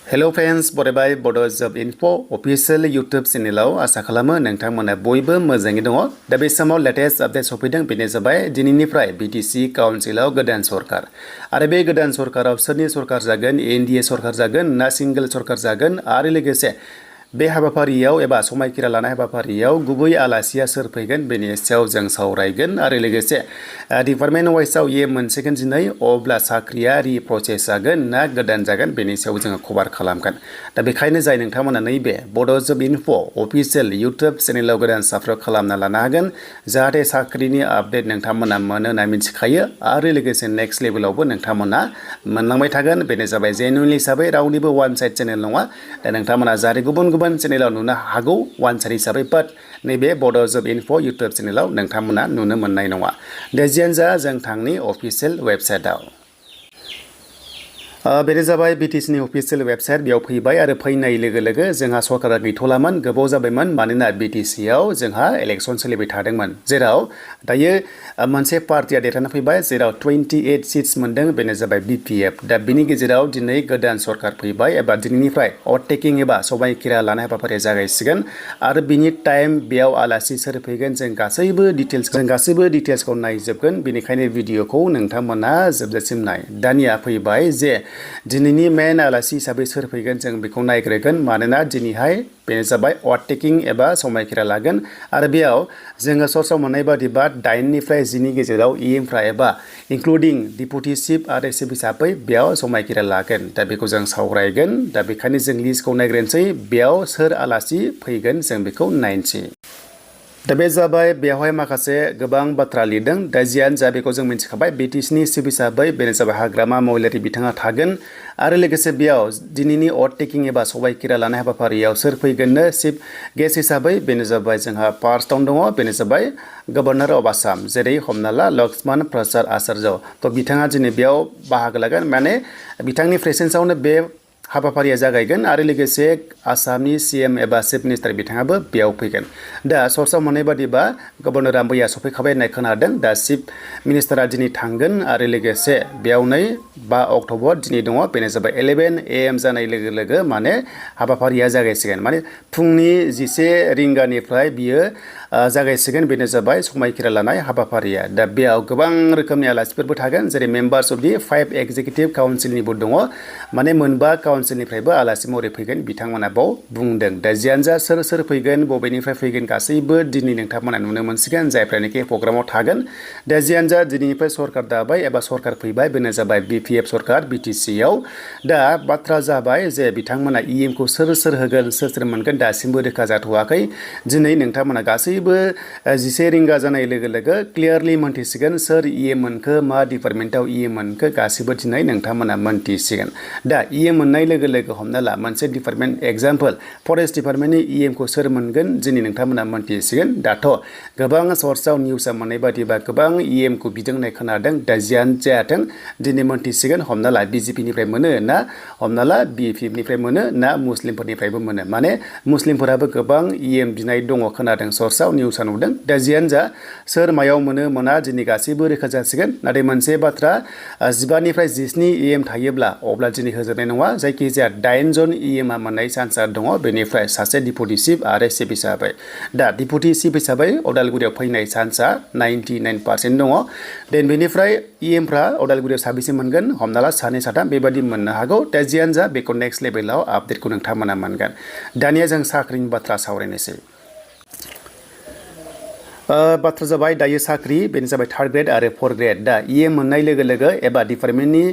Hello friends, बरायबाय बड' जब info official YouTube चेनेलाव आसा खालामो नोंथांमोना बयबो मोजाङै दङ। दा बे समाव लेटेस्ट आपडेट सफैदों, बेनो जाबाय दिनैनिफ्राय BTC काउन्सिलाव गोदान सरकार आरो बे गोदान सरकाराव सोरनि सरकार जागोन, NDA सरकार जागोन ना सिंगल सरकार जागोन आरो लोगोसे बे हाबाफारियाव एबा समायखिरा लानाय हाबाफारियाव गुबै आलासिया सोर फैगोन बेनि सायाव जों सावरायगोन आरो लोगोसे डिपार्टमेन्ट वाइसआव मोनसिगोन दिनै अब्ला साख्रिया रिप्रसेस जागोन ना गोदान जागोन बेनि सायाव जोङो कभार खालामगोन। दा बेखायनो जाय नोंथांमोना नैबे बड' जब इनफो अफिसियेल इउटुब चेनेलाव गोदान साबस्क्राइब खालामना लानो हागोन जाहाथे साख्रिनि आपडेट नोंथांमोना मोनो होनना मिथिखायो आरो लोगोसे नेक्स्ट लेभेलावबो नोंथांमोना मोनलांबाय थागोन। बेनो जाबाय जेनुइनलि हिसाबै रावनिबो वान साइड चेनेल नङा। दा नोंथांमोना जाहाथे गुबुन गुबुन चेनेलाव नुनो हागौ वान साइड हिसाबै, बाट नैबे बड' जब इनफो इउटुब चेनेलाव नोंथांमोना नुनो मोननाय नङा। दा जियानो जा जों थांनि अफिसियेल वेबसाइटआव। बेनो जाबाय BTC नि अफिसियेल वेबसाइट। बेयाव फैबाय आरो फैनाय लोगो लोगो जोंहा सरकारा गैथ'लामोन, गोबाव जाबायमोन, मानोना BTC आव जोंहा इलेक्सन सोलिबाय थादोंमोन, जेराव दायो मोनसे पार्टिया देरहाना फैबाय जेराव 28 सिट्स मोनदों, बेनो जाबाय BPF। दा बिनि गेजेराव दिनै गोदान सरकार फैबाय एबा दिनैनिफ्राय अभारटेकिं एबा समायखिरा लानाय हाबाफारिया जागायसिगोन आरो बिनि टाइम बेयाव आलासि सोर फैगोन जों गासैबो डिटेल्सखौ नायजोबगोन। बेनिखायनो भिडिअखौ नोंथांमोना जोबजासिम नाय। दानिया फैबाय जे दिनैनि मेन आलासि हिसाबै सोर फैगोन जों बेखौ नायग्रोगोन, मानोना दिनैहाय बेनो जाबाय अभारटेकिं एबा समायखिरा लागोन आरो बेयाव जोङो सर्सआव मोननाय बादिबा 8 निफ्राय 10 नि गेजेराव EMफ्रा एबा इंक्लुडिं डिपुटि चिफ आरो चिफ हिसाबै बेयाव समायखिरा लागोन। दा बेखौ जों सावरायगोन। दा बेखायनो जों लिस्टखौ नायग्रोनोसै, बेयाव सोर आलासि फैगोन जों बेखौ नायनोसै। दा बे जाबाय बेवहाय माखासे गोबां बाथ्रा लिरदों। दा जियानो जा बेखौ जों मिथिखाबाय BTC नि चिफ हिसाबै बेनो जाबाय हाग्रामा महिलारि बिथाङा थागोन आरो लोगोसे बेयाव दिनैनि अभारटेकिं एबा सबायखिरा लानाय हाबाफारियाव सोर फैगोननो चिफ गेस्ट हिसाबै बेनो जाबाय जोंहा फार्स्टआवनो दङ, बेनो जाबाय गभर्नर अफ आसाम, जेरै हमना ला लक्ष्मण प्रसाद आचार्य। थ' बिथाङा दिनै बेयाव बाहागो लागोन, माने बिथांनि प्रेजेन्सआवनो बे हाबाफारिया जागायगोन आरो लोगोसे आसामनि CM एबा चिफ मिनिस्टार बिथाङाबो बेयाव फैगोन। दा सर्सआव मोननाय बादिबा गभर्नरा मैया सफैखाबाय होननाय खोनादों। दा चिफ मिनिस्टारा दिनै थांगोन आरो लोगोसे बेयाव 5 अक्ट'बर दिनै दङ, बेनो जाबाय 11 AM जानाय लोगो लोगो माने हाबाफारिया जागायसिगोन, माने फुंनि 11 रिंगानिफ्राय बियो जागायसिगोन। बेनो जाबाय समायखिरा लानाय हाबाफारिया। दा बेयाव गोबां रोखोमनि आलासिफोरबो थागोन, जेरै मेम्बार्स अफ दि 5 एक्जिकिउटिभ काउन्सिलनिबो दङ, माने मोनबा काउन्सिलनिफ्रायबो आलासि महरै फैगोन बिथांमोना बाव बुंदों। दा जियानो जा सोर फैगोन बबेनिफ्राय फैगोन गासैबो दिनै नोंथांमोना नुनो मोनसिगोन जायफ्रानोखि प्रग्रामाव थागोन। दा जियानो जा दिनैनिफ्राय सरकार दाबाय एबा सरकार फैबाय, बेनो जाबाय BPF सरकार BTC आव। दा बाथ्रा जाबाय जे बिथांमोना EMखौ सोर होगोन, सोर मोनगोन दासिमबो रोखा जाथ'वाखै। दिनै नोंथांमोना गासैबो 11 रिंगा जानाय लोगो लोगो क्लियारलि मोनथिसिगोन सोर EM मोनखो, मा डिपार्टमेन्टआव EM मोनखो गासैबो दिनै नोंथांमोना मोनथिसिगोन। दा EM मोननाय लोगो लोगो हमना ला मोनसे डिपार्टमेन्ट एग्जाम्पल फरेस्ट डिपार्टमेन्टनि EMखौ सोर मोनगोन दिनै नोंथांमोना मोनथिसिगोन। दाथ' गोबां सर्सआव निउसआ मोननाय बादिबा गोबां EMखौ बिदों होननाय खोनादों। दा जियानो जायाथों दिनै मोनथिसिगोन। हमना ला BJPनिफ्राय मोनो ना, हमना ला BPFनिफ्राय मोनो ना, मुस्लिमफोरनिफ्रायबो मोनो, माने मुस्लिमफोराबो गोबां EM बिनाय दङ खोनादों, सर्सआव निउसआ नुदों। दा जियानो जा सोर मायाव मोना दिनै गासैबो रोखा जासिगोन। नाथाय मोनसे बाथ्रा 15 निफ्राय 17 EM थायोब्ला अब्ला दिनै होजोबनाय नङा, जायखिजाया 8 जन EMआ मोननाय चान्सआ दङ, बेनिफ्राय सासे डिपुटि चिफ आरो चिफ हिसाबै। दा डिपुटि चिफ हिसाबै अदालगुरियाव फैनाय चान्सआ 99% दङ। देन बेनिफ्राय EMफ्रा अदालगुरियाव साबेसे मोनगोन, हमना ला 2 3 बेबादि मोननो हागौ। दा जियानो जा बेखौ नेक्स्ट लेभेलाव आपडेटखौ नोंथांमोना मोनगोन। दानिया जों साख्रिनि बाथ्रा सावरायनोसै। बाथ्रा जाबाय दायो साख्रि, बेनो जाबाय 3rd ग्रेड आरो 4th ग्रेड। दा EM मोननाय लोगो लोगो एबा डिपार्टमेन्टनि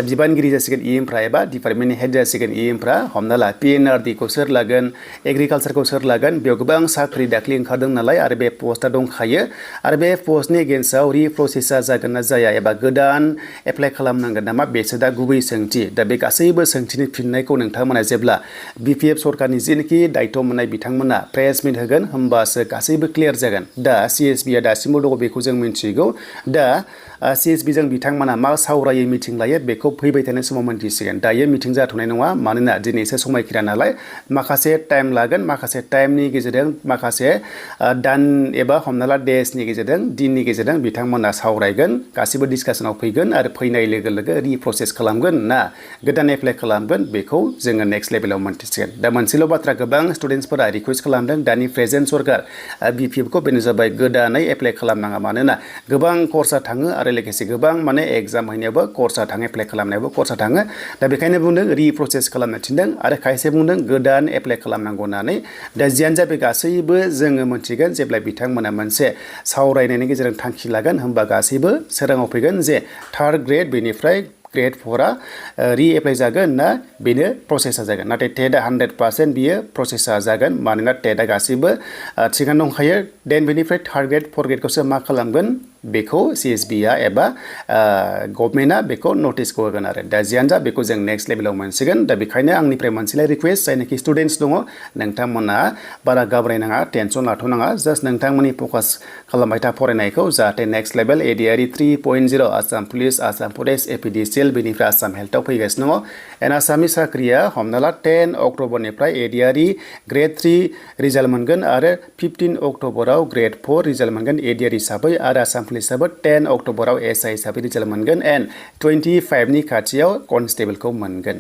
बिबानगिरि जासिगोन EMफ्रा एबा डिपार्टमेन्टनि हेड जासिगोन EMफ्रा। हमना ला PNRDखौ सोर लागोन, एग्रिकालसारखौ सोर लागोन, बेयाव गोबां साख्रि दाख्लि ओंखारदों नालाय आरो बे पस्टआ दंखायो आरो बे पस्टनि एगेन्स्टआव रिप्रसेसा जागोन ना जाया एबा गोदान एप्लाइ खालामनांगोन नामा, बेसो दा गुबै सोंथि। दा बे गासैबो सोंथिनि फिननायखौ नोंथांमोना जेब्ला BPF सरकारनि जेनोखि दायथ' मोननाय बिथांमोना प्रेस मिट होगोन होमबासो गासैबो क्लियार जागोन। दा CSB आ दासिमबो दङ बेखौ जों मिन्थिगौ दा CSB जों बिथांमोना मा सावरायो मिटिं लायो बेखौ फैबाय थानाय समाव मिन्थिसिगोन दायो मिटिं जाथ'नाय नङा मानोना दिनै एसे समायखिरा नालाय माखासे टाइम लागोन माखासे टाइमनि गेजेरजों माखासे दान एबा हमना ला डेजनि गेजेरजों दिननि गेजेरजों बिथांमोना सावरायगोन गासिबो डिसकासनाव फैगोन आरो फैनाय लोगो लोगो रिप्रसेस खालामगोन ना गोदान एप्लाइ खालामगोन बेखौ जोङो नेक्स्ट लेभेलाव मोन्थिसिगोन दा मोनसेल' बाथ्रा गोबां स्टुडेन्टसफोरा रिकुवेस्ट खालामदों दानि प्रेजेन्ट सरकार BPFखौ बेनो जाबाय गोदानै एप्लाइ खालामनाङा मानोना गोबां खरसा थाङो आरो लोगोसे गोबां माने एग्जाम हैनायावबो खरसा थाङो एप्लाइ खालामनायावबो खरसा थाङो दा बेखायनो बुंदों रिप्रसेस खालामनो थिनदों आरो खायसे बुंदों गोदान एप्लाइ खालामनांगौ होननानै दा जियानो जा बे गासैबो जोङो मोनथिगोन जेब्ला बिथांमोना मोनसे सावरायनायनि गेजेरजों थांखि लागोन होमबा गासैबो सोराङाव फैगोन जे थार्ड ग्रेड बेनिफ्राय Gr-4 रि-एप्लाइ जागोन ना बेनो प्रसेसा जागोन नाथाय टेटआ 100% बियो प्रसेसा जागोन मानोना टेटआ गासैबो थिगानो दंखायो देन बेनिफ्राय थार्ड ग्रेड फर्थ ग्रेडखौसो मा खालामगोन बेखौ CSBआ एबा गभर्नमेन्टआ बेखौ नटिसखौ होगोन आरो दा जियानो जा बेखौ जों नेक्स्ट लेभेलाव मोनसिगोन दा बेखायनो आंनिफ्राय मोनसेलाय रिकुवेस्ट जायनाखि स्टुडेन्टस दङ नोंथांमोना बारा गाब्रायनाङा टेनसन लाथ'नाङा जास्ट नोंथांमोननि फकास खालामबाय था फरायनायखौ जाहाथे next level ADRE 3.0 Assam police Assam forest APDCL बेनिफ्राय आसाम हेल्थआव फैगासिनो दङ एन आसामनि साख्रिया हमना ला 10 अक्ट'बरनिफ्राय ADRE Gr-3 रिजाल्ट मोनगोन आरो 15 अक्ट'बराव Gr-4 रिजाल्ट मोनगोन ADRE हिसाबै आरो आसाम पुलिसाबो 10 अक्ट'बराव SI हिसाबै रिजाल्ट मोनगोन एन्ड 25 नि खाथियाव कनस्टेबलखौ मोनगोन